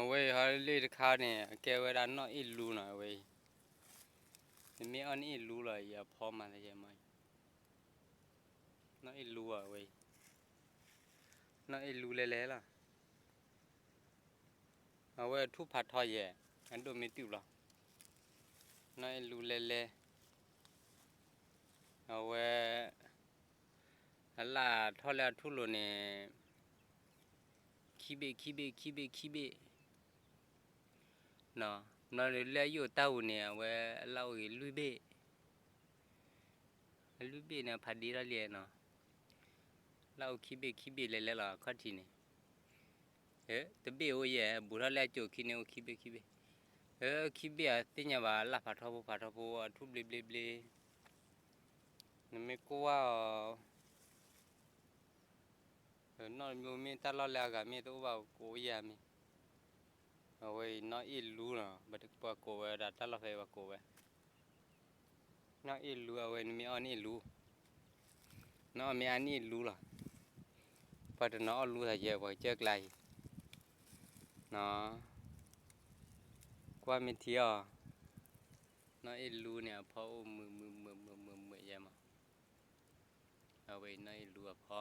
အဝဲအံၤဟီလ့ၣ်တခါန့ၣ် အကဲဝဲဒၣ်နီၣ်အ့ၣ်လူနီၤ အဝဲအံၤ, နမ့ၢ်အီၣ်နီၣ်အ့ၣ်လူလီၤ ယအဖီမၤသယဲမး, နီၣ်အ့ၣ်လူအဝဲအံၤ, နီၣ်အ့ၣ်လူလဲၤလဲၤလီၤ, အဝဲအထူၣ်ဖးထီယဲၢ်, အဒိၣ်မ့ၢ်တုာ်ဘျီ, နီၣ်အ့ၣ်လူလဲၤလဲၤ, အဝဲ အလၣ်ထီၣ်လၢအထူၣ်လိၤန့ၣ် ခံဘ့ၣ် ခံဘ့ၣ် ခံဘ့ၣ် ခံဘ့ၣ်, နီၤ, ဘျီလၢအယိၣ်တၢ်အူၤန့ၣ် အဝဲအလၣ်အိၣ်ဂ့ၤလွံၢ်ဘ့ၣ်, လွံၢ်ဘ့ၣ်န့ၣ် ဖးဒ့ထီၣ်လံနီၤ, လၣ်အိၣ်ခံဘ့ၣ် ခံဘ့ၣ်လဲၤလဲၤလီၤ အခီၣ်ထံးန့ၣ်, တဘ့ၣ်အိၣ်ယဲၢ် ဘူးထီၣ်လၢအကိာ်ခံန့ၣ်အိၣ်ခံဘ့ၣ် ခံဘ့ၣ်, ခံဘ့ၣ်အသ့ၣ်ညါဘၣ် လၣ်ဖးထီဖိ ဖးထီဖိ အထူၣ်ဘျ့ဘျ့ဘျ့, နမ့ၢ်ကွၢ်အီၤ နီၣ်တမံၤမ့ၢ်တၢ်လီၢ်လၢအဂၤမ့ၢ်တအိၣ်ဘၣ်ကိးယၤမ့ၢ်, အဝဲအံၤနီၣ်အ့ၣ်လူလီၤ, ပှၤကိးဝဲဒၣ်တၢ်လီၢ်ဖဲပှၤကိးဝဲ, နီၣ်အ့ၣ်လူအဝဲနမ့ၢ်အီၣ်န့ၣ်အ့ၣ်လူ, နီၣ်အီၣ်မ့ၢ်အါန့ၣ်အ့ၣ်လူလီၤ, ပှၤတနီၤအီၣ်လူသးယဲၢ် ပှၤကစၢၢ်ကျါအံၤ, ကွၢ်မ့ၢ်ထံအီၤ, နီၣ်အ့ၣ်လူန့ၣ်အဖီအိၣ်မုာ်မုာ်မုာ်မုာ်မုာ်မုာ်ယဲၢ်မး, အဝဲအံၤနီၣ်အ့ၣ်လူအဖီ